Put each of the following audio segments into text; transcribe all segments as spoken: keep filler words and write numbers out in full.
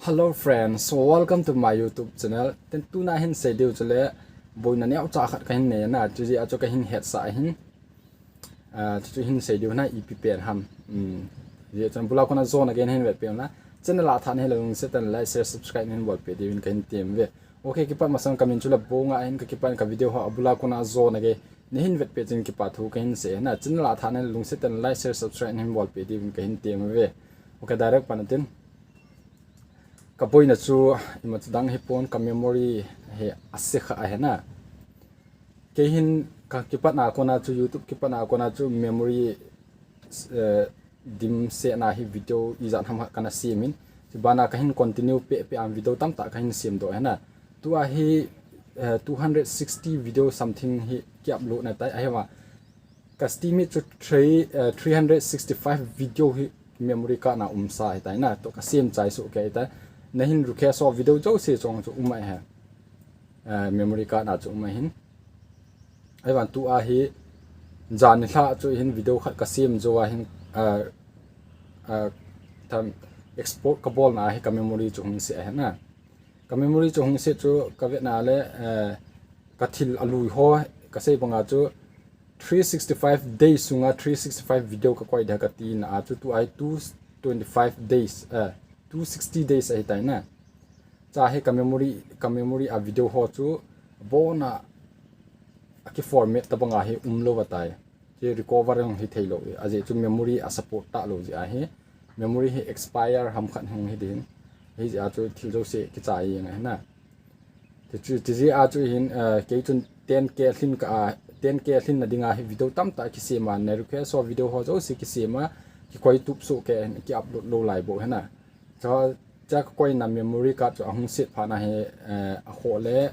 Hello friends, so welcome to my YouTube channel. Ten tuna hin sei diu chu le boina neocha khat kahin nei na, chu jeh a chu kahin hetsah ahin. Ah, chu chu hin sei diu na ipi pen ham. Hmm. Jeh chun bula kona jona gei nahin vetpeh na. Channel a thahat nahi le lungset tah in like, share, subscribe nahin bolpeh diuvin kahin tem uve. Okay, kipat masang kamin chu le Bonga ahin, kakipat ka video ho abula kona jona gei nahin vetpeh chun kipa thu kahin sei na. Channel a thahat nahi le lungset tah in like, share, subscribe nahin bolpeh diuvin kahin tem uve. Okay, direct pan tin. Ka boina chu ima chu dang hipon, ka memory hi ase kha ahi na. Kei hin ka kipatna kona chu, YouTube kipatna kona chu memory, eh, dimsetna hi video ijat ham khat kana sem in. Chubana kahin continue peh peh a video tamtah kahin sem doh ahi na. Tua hi, eh, two hundred sixty video something hi ki upload na tai ahi va. Ka estimate chu three, eh, three hundred sixty-five video hi memory card na umsa ahi tai na, toh ka sem chai soh kei tai. Nahin request ho video jouse chong chu um ahi. Eh, memory card na chu um ahin. Ahi van tua hi jan nilhah chu hin video khat ka sem jou ahin, eh, eh, tham export ka bolna hi ka memory chu hung se ahi na. Ka memory chu hung se chu ka vetna le, eh, ka thil alui ho ka sei banga chu three sixty-five days sunga three sixty-five video ka koi dia ka tina a chu tua hi two twenty-five days, eh, two sixty days ahi tai na. Cha hi ka memory, ka memory a video ho chu abona a ki format tabanga hi umlou atai. Chu recover jong hi theilou. Ajeh chu memory a support talou jeh ahi. Memory hi expire ham khat hung hi din. Hijeh a chu thil jouse kichai jeng ahi na. Ti chu, ti jeh a chu hin, eh, kei chun ten K lhin ka, ah, ten K lhinna dinga hi video tamtah kisem a, na request ho video ho jouse kisem a, kikoi tup soh kei, ki upload lou lai bou ahi na. Cha, cha ka koina memory card chu ahung set phat na hi, eh, akhoh le,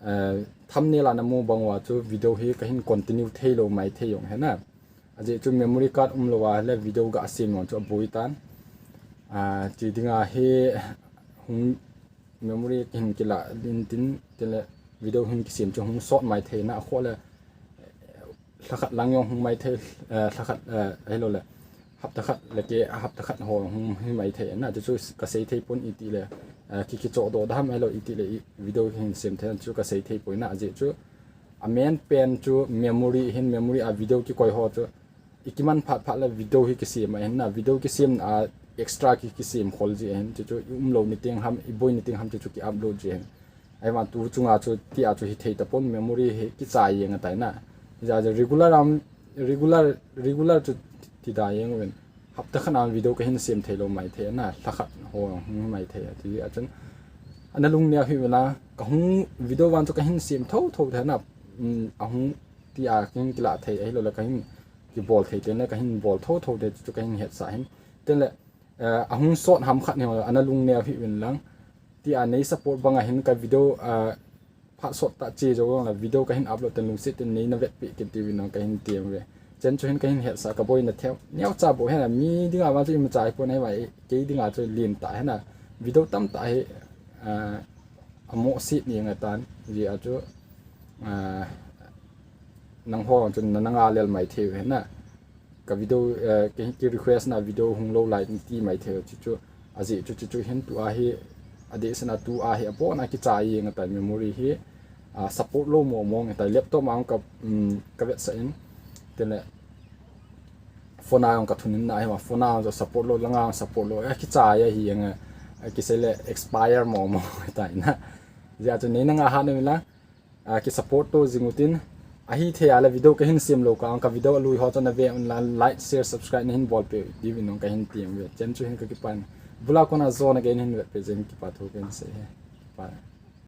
eh, thumbnail a namu bang uva chu video hi kahin continue theilou maithei jong ahi na. Ajeh chu memory card umlou a le video ga sem jong chu aboi tan. Ah, ti dinga hi hung memory hin kila din tin, tin le video hin kisem chu hung sot maithei na, akhoh le lha khat lang jong hung maithei, eh, lha khat, eh, ahilou le hapta khat le kei, hapta khat ho hung hi maithei na, chu chu ka sei thei pon iti le, eh, ki, kichoh doh dam ahilou iti le i video hin sem thei chu ka sei thei poi na, ajeh chu a main pen chu memory hin, memory a video kikoi ho chu i kiman phat phat le video hi kisem ahin na, video kisem a extra ki, kisem khol ji ahin, chu chu i umlou ni teng ham, i boi ni teng ham chu chu ki upload ji ahin. Ahi van tu chunga chu tia chu hi thei tapon, memory hi kichai jeng atai na. Hijeh a chu regular am, regular, regular chu ti da jeng uvin. Hapta khat a video kahin sem theilou maithei na, lha khat ho hung maithei, ti a chun ana lungneo hih uvin lang, ka hung video vang chu kahin sem thotho thei na, um, ahung tia kahin kila thei, ahilou le kahin kibol thei, tin le kahin bol thotho thei chu kahin hetsah ahin. Tin le, eh, ahung sot ham khat hi ana lungneo hih uvin lang. Tia nei support banga hin ka video, eh, phat sot tah che jou jong la video kahin upload ten lungset ten neina vetpeh kit diuvin jong kahin tem uve. Chen chu hin kahin hetsah ka boina thei neocha bou ahi na, mi dinga vang chu imacha hipon ahi va, kei dinga chu lentah ahi na. Video tamtah hi, ah, amoh set ni ngai tan, hijeh a chu, ah, nangho chu na, na nga lel maithei u ahi na. Ka video, eh, ki, ki request na video hung lou lai ti maithei chu chu. Ajeh chu chu chu hin tua hi, adeh sena tua hi abona kichai jeng atai memory hi, ah, support lou mong mong atai laptop a ka, um, ka vetsah in. Tin le phone a jong ka thun in na ahi ma, phone a jong support lou, langa jong support lou, eh, kichai ahi jeng a, eh, kisei le expire mong mong atai na. Hijeh a chu neina nga hat uvin lang. Ah, ki support to jing utin, ahithei a le video kahin sem lou kah a, ka video alui ho chu na ve un lang like, share, subscribe nahin bolpeh diuvin jong kahin tem uve. Chen chu hin ka kipan. Bula kona jona gei nahin vetpeh jeh in kipa thu kahin sei e. Bye.